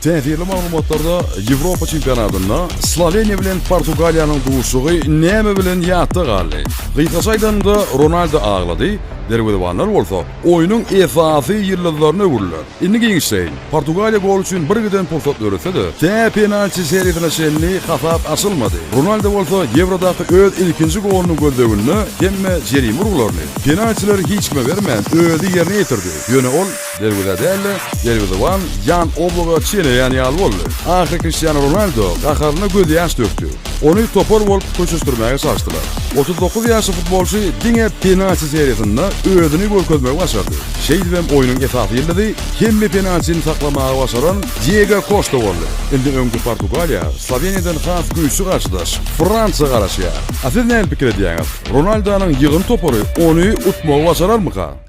Täsirli maglumatlarda Ýewropa çempionatynda Sloweniýa bilen Portugaliýanyň duşuşygy näme bilen ýatda galdy? Gysgaça aýdanyňda, Ronaldo aglady, derwezebanlar bolsa oýnuň esasy ýyldyzlaryna öwrüldiler. Indi giňişleýin, Portugaliýa gol üçin bir giden pursat döretse-de, tä penalti seriýasyna çenli hasap açylmady. Ronaldo bolsa Ýewrodaky öz ilkinji golunyň gözleginde hemme jerime urgularyny, penaltileri hiç kime bermän, özi ýerine ýetirdi. Ýöne ol. Derwezä däl-de, derwezeban Ýan Oblaga çeýneýän ýaly boldy. Ahyry Kriştianu Ronaldo gaharyna gözýaş dökdi. Ony topar bolup köşeşdirmäge çalyşdylar. 39 ýaşly futbolçy diňe penalti seriýasynda özüni görkezmegi başardy. Şeýdibem oýnuň esasy ýyldyzy hemme penaltini saklamagy başaran Diego Koşta boldy. Indi öňki Portugaliýa Sloweniýadan has güýçli garşydaş, Fransiýa garaşýar. A siz näme pikir edýäňiz? Ronaldonyň ýygyn topary ony utmagy başararmyka?